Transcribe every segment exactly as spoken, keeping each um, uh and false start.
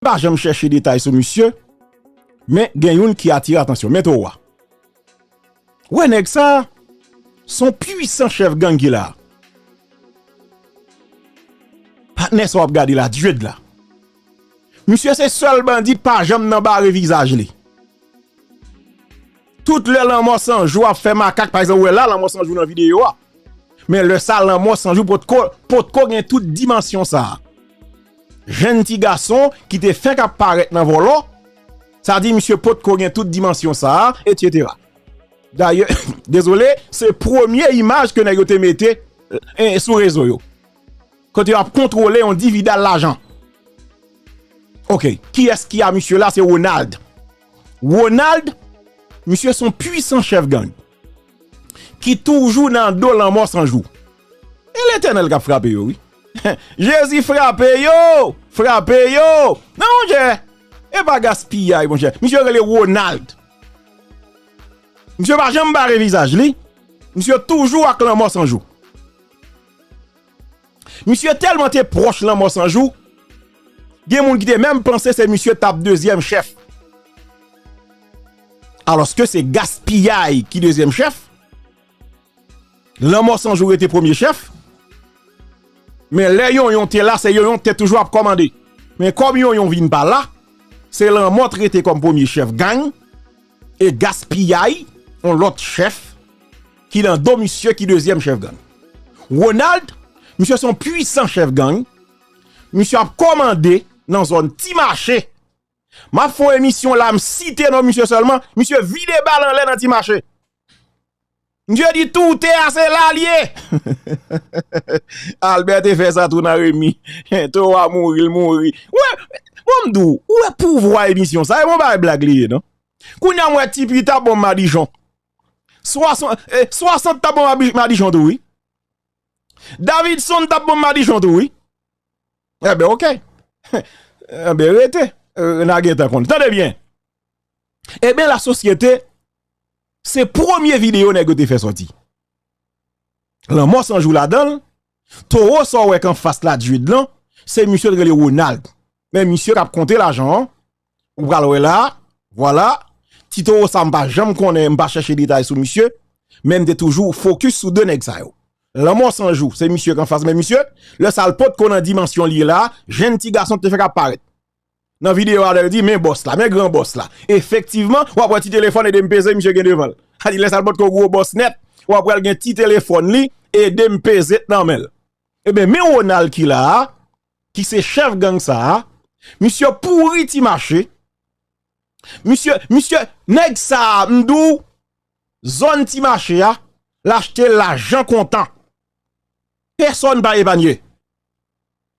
pa janm chèche detay sou misye, men gen youn ki atire atansyon. Men towo a. Wè nèg sa, se yon pwisan chèf gang ki la. Patnè sa w ap gade la, Djed la. Misye se sèl bandi pa janm nan bare vizaj li. Tout lè Lanmò San Jou ap fè makak, pa egzanp, ou wè la, Lanmò San Jou nan videyo a. Men lè sa, Lanmò San Jou potko, potko gen tout dimansyon sa a. Jenn ti gason ki te fenk ap parèt nan vòlò, sa di misye potko gen tout dimansyon sa a, etsetera. Dayè, dezole, se premye imaj ke nèg yo te mete, eh, sou rezo yo. Kote yo ap kontwole yon dividal lajan. Ok, kiyès ki a misye la? Se Ronald. Ronald, misye se yon pwisan chèf gang ki toujou nan do Lanmò San Jou. E Letènèl k ap frape yo, wi. Jezi frape yo! Frape yo! Non, monchè! E pa gaspiyay, monchè. Misye rele Ronald. Misye pa janm bare vizaj li. Misye toujou ak Lanmò San Jou. Misye tèlman te pwòch Lanmò San Jou, gen moun ki te menm panse se misye t ap dezyèm chèf. Alòske se gaspiyay ki dezyèm chèf. Lanmò San Jou rete premye chèf. Men lè Yonyon te la, se Yonyon ki te toujou ap kòmande. Men kòm Yonyon vin pa la, se Lanmò t rete kòm premye chèf gang. E gaspiyay, yon lòt chèf ki nan do misye ki dezyèm chèf gang. Ronald, misye se yon pwisan chèf gang. Misye ap kòmande nan zòn Ti Mache. M ap fè yon emisyon la, m site non misye sèlman. Misye vide bal anlè nan Ti Mache. Misye di tout tè a se la l ye. Albert te fè sa tou nan Remi. Towo a mouri, l mouri. Wè, bon, m di w, ou wè pouvwa emisyon sa, e bon bagay blag li ye, non? Kounye a m wè Tipi t ap ban m madichon. Swasan-, eh, swasant t ap ban m abi-, madichon tou, wi. Davidson t ap ban m madichon tou, wi. Enben, ok. Enben, rete. Eh, n a gentan konn. Tande byen. Enben, lasosyete, se premye videyo nèg yo te fè sòti. Lanmò San Jou ladan l, towo sa w wè k anfas la Djed lan, se misye l rele Ronald. Men misye k ap konte lajan an, ou pral wè la, vwala, ti towo sa m pa janm konnen, m pa chèche detay sou misye, men m te toujou fokis sou de nèg sa yo. Lanmò San Jou, se misye k anfas, men misye, lè sa l potko nan dimansyon li ye la, jenn ti gason ki te fenk ap parèt. Nan videyo a, lè l di, men bòs la, men gran bòs la. Efektivman, w ap wè ti telefòn, ede m peze, misye gen devan l. Sa di, lè sa l potko gwo bòs nèt, w ap wè l gen ti telefòn li, ede m peze t nan men l. Ebyen, men Ronald ki la a, ki se chèf gang sa a, misye pouri Ti Mache. Misye, misye, nèg sa a, m di w, zòn Ti Mache a, l achte l lajan kontan. Pèsòn pa epanye.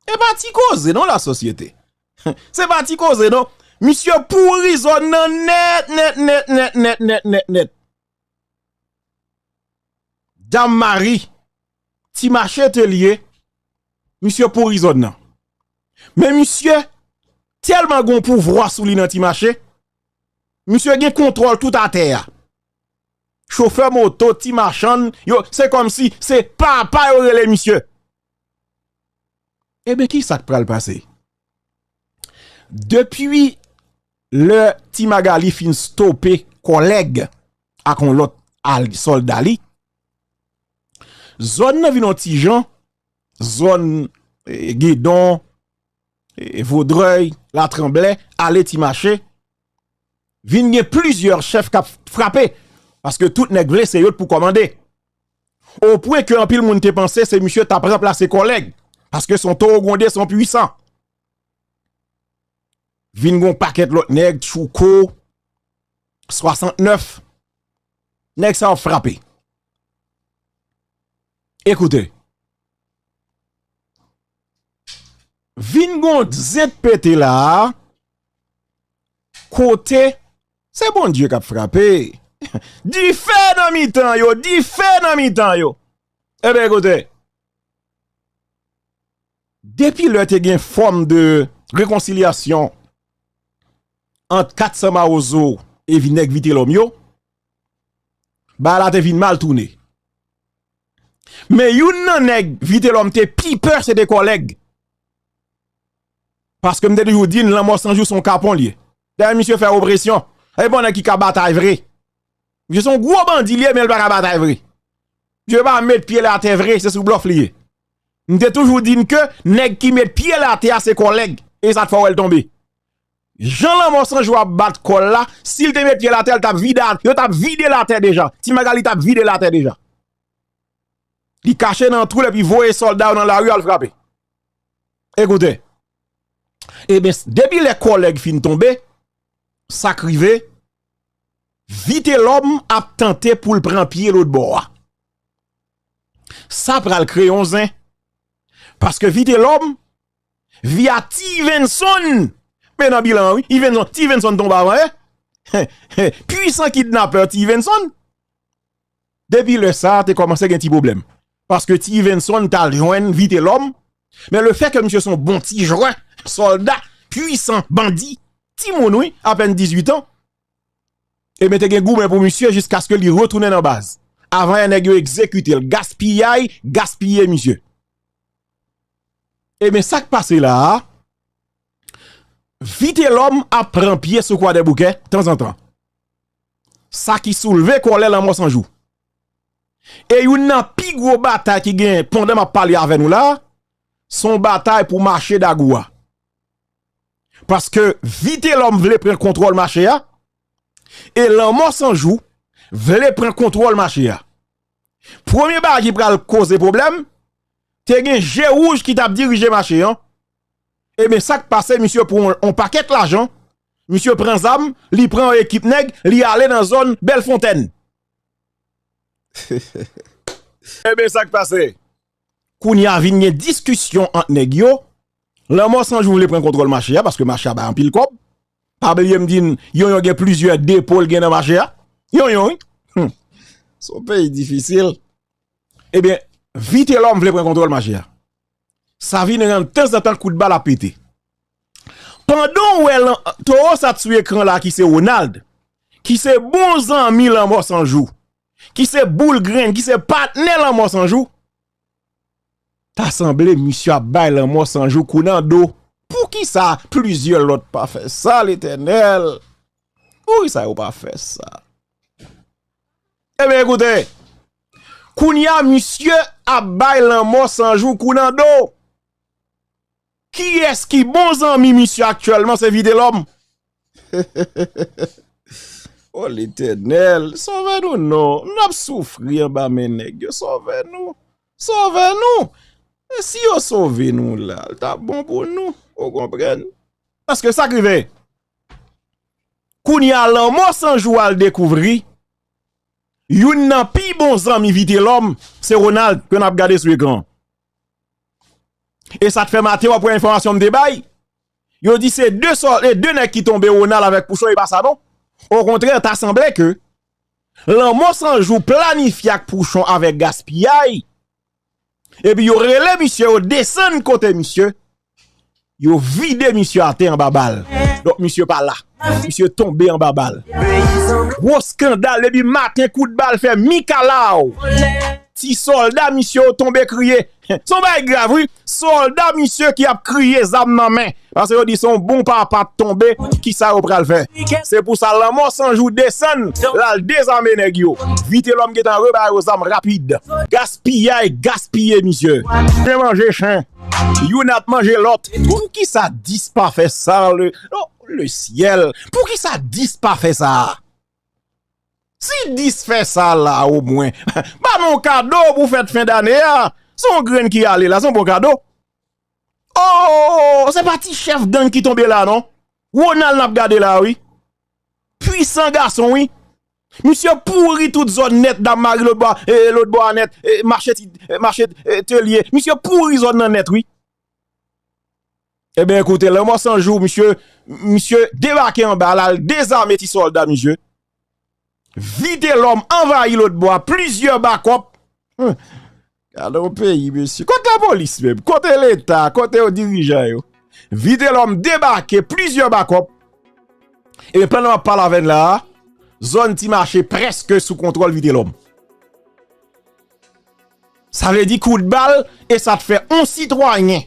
E pa ti koze non, lasosyete. Se pa ti koze non. Misye pouri zòn nan nèt, nèt, nèt, nèt, nèt, nèt, nèt, nèt. Dam Mari, Ti Mache te l ye, misye pouri zòn nan. Men misye tèlman gon pouvwa sou li nan Ti Mache, misye gen kontwòl tout atè a. Chofè moto, ti machann, yo, se kòmsi se papa yo rele misye. Ebyen, ki sa k pral pase? Depi lè Ti Magali fin stope kòlèg ak yon lòt al-, sòlda li, zòn nan vin yon ti jan, zòn, eh, Gedon, eh, Vodrèy, Latranblè, ale Ti Mache, vin gen plizyè chèf k ap frape, paske tout nèg vle se yo t pou kòmande. O pwen ke anpil moun te panse se misye t ap ranplase kòlèg, paske se yon towo gwonde, se yon pwisan. Vin gon pakèt lòt nèg, Tchouko, swasantnèf, nèg sa yo ap frape. Ekoute, vin gon zent pete la a, kote se Bondye k ap frape. Dife nan mitan yo, dife nan mitan yo. Ebyen, ekoute, depi lè te gen fòm de rekonsilyasyon ant Kat San Mawozo e vi-, nèg Vitelòm yo, bagay la te vin mal tounen. Men youn nan nèg Vitelòm te pi pè, se te kòlèg. Paske m te toujou di n, Lanmò San Jou se yon kapon li ye. Dayè, misye fè opresyon. E bon nèg ki ka batay vre. Misye se yon gwo bandi li ye, men l pa ka batay vre. Misye pa met pye l atè vre, se sou blòf li ye. M te toujou di n ke nèg ki met pye l atè a se kòlèg. E sa k fè w wè l tonbe. Jan Lanmò San Jou ap bat kò l la, si l te met pye l atè, l t ap vide, yo t ap vide l atè deja. Ti Magali t ap vide l atè deja. Li kache nan twou l epi voye sòlda yo nan lari al frape. Ekoute. Ebyen, depi lè kòlèg fin tonbe, sa k rive, Vitelòm ap tante pou l pran pye lòt bò a. Sa pral kreye yon zen. Paske Vitelòm, via Ti Ivenson, men nan bilan an, wi, Ivenson, Ti Ivenson tonbe avan, eh? Pwisan kidnapè Ti Ivenson. Depi lè sa a, te kòmanse gen ti pwoblèm. Paske Ti Ivenson t al jwenn Vitelòm, men lefètke misye se yon bon ti jwè, sòlda, pwisan, bandi, timoun, wi, apèn dizuit an, ebyen, te gen goumen pou misye jiskaske li retounen nan baz. Avan yè nèg yo egzekite l, gaspiyay, gaspiye misye. Ebyen, sa k pase la a, Vitelòm ap pran pye sou Kwadèboukè tanzantan. Sa ki soulve kòlè Lanmò San Jou. E youn nan pi gwo batay ki gen pandan m ap pale avè nou la, se yon batay pou mache Dagou a. Paske Vitelòm vle pran kontwòl mache a, e Lanmò San Jou vle pran kontwòl mache a. Premye bagay ki pral koze pwoblèm, te gen je wouj ki t ap dirije mache an. Ebyen, sa k pase, misye pran yon, yon pakèt lajan, misye pran zam, li pran yon ekip nèg, li ale nan zòn Bèlfontèn. Ebyen, sa k pase? Kounye a vin gen diskisyon ant nèg yo. Lanmò San Jou vle pran kontwòl mache a, paske mache a bay anpil kòb. Pa bliye m di n, Yonyon gen plizyè depo l gen nan mache a. Yonyon, wi. Hmm. Se yon peyi difisil. Ebyen, Vitelòm vle pran kontwòl mache a. Sa vin rann tanzantan kout bal ap pete. Pandan w wè lan, towo sa t sou ekran la ki se Ronald, ki se bon zanmi Lanmò San Jou, ki se boul grenn, ki se patnè Lanmò San Jou, ta sanble misye ap bay Lanmò San Jou kou nan do. Poukisa plizyè lòt pa fè sa, Letènèl? Poukisa yo pa fè sa? Ebyen, ekoute, kounye a, misye ap bay Lanmò San Jou kou nan do. Kiyès ki bon zanmi misye aktyèlman? Se Vitelòm. O Letènèl, sove nou non. N ap soufri anba men nèg yo. Sove nou. Sove nou. E si yo sove nou la, l t ap bon pou nou. Ou konprann? Paske sa k rive. Kounye a, Lanmò San Jou al dekouvri youn nan pi bon zanmi Vitelòm, se Ronald, ke n ap gade sou ekran. E sa t fè maten w ap wè enfòmasyon m te bay. Yo di se de sòl, e de nèg ki tonbe, Ronald avèk Pouchon, e pa sa non. Okontrè, ta sanble ke Lanmò San Jou planifye ak Pouchon avèk Gaspiyay. Epi yo rele misye, yo desann kote misye. Yo vide misye atè anba bal. Donk misye pa la. Misye tonbe anba bal. Gwo eskandal depi maten, kout bal fè mikalaw. Ti sòlda misye yo tonbe kriye. Se yon bagay grav, wi. Sòlda misye ki ap kriye, zam nan men. Paske yo di se yon bon papa t tonbe, kisa yo pral fè? Se pou sa Lanmò San Jou desann, l al dezame nèg yo. Vitelòm gentan rebay yo zam rapid. Gaspiyay, gaspiye misye. Chen manje chen. Youn ap manje lòt. Poukisa dis pa fè sa, le, oh, le syèl? Poukisa dis pa fè sa? Si dis fè sa la, omwen, ba nou kado pou fèt fen dane a. Se yon grenn ki ale la, se yon bon kado. Oh, se pa ti chèf gang ki tonbe la, non. Ronald n ap gade la, wi. Pwisan gason, wi. Misye pouri tout zòn nèt, Dam Mari lòt bò, e, lòt bò a nèt, e, mache ti, e, mache, e, telye. Misye pouri zòn nan nèt, wi. Ebyen, ekoute, Lanmò San Jou, misye, misye debake anba la, l dezame ti sòlda misye. Vitelòm anvayi lòt bò a, plizyè bakòp. Hum. Gade yon peyi, mesye. Kote lapolis menm? Kote Leta? Kote yo dirijan yo? Vitelòm debake, plizyè bakòp. Ebyen, pandan m ap pale avè n la a, zòn Ti Mache prèske sou kontwòl Vitelòm. Sa vle di kout bal, e sa t fè yon sitwayen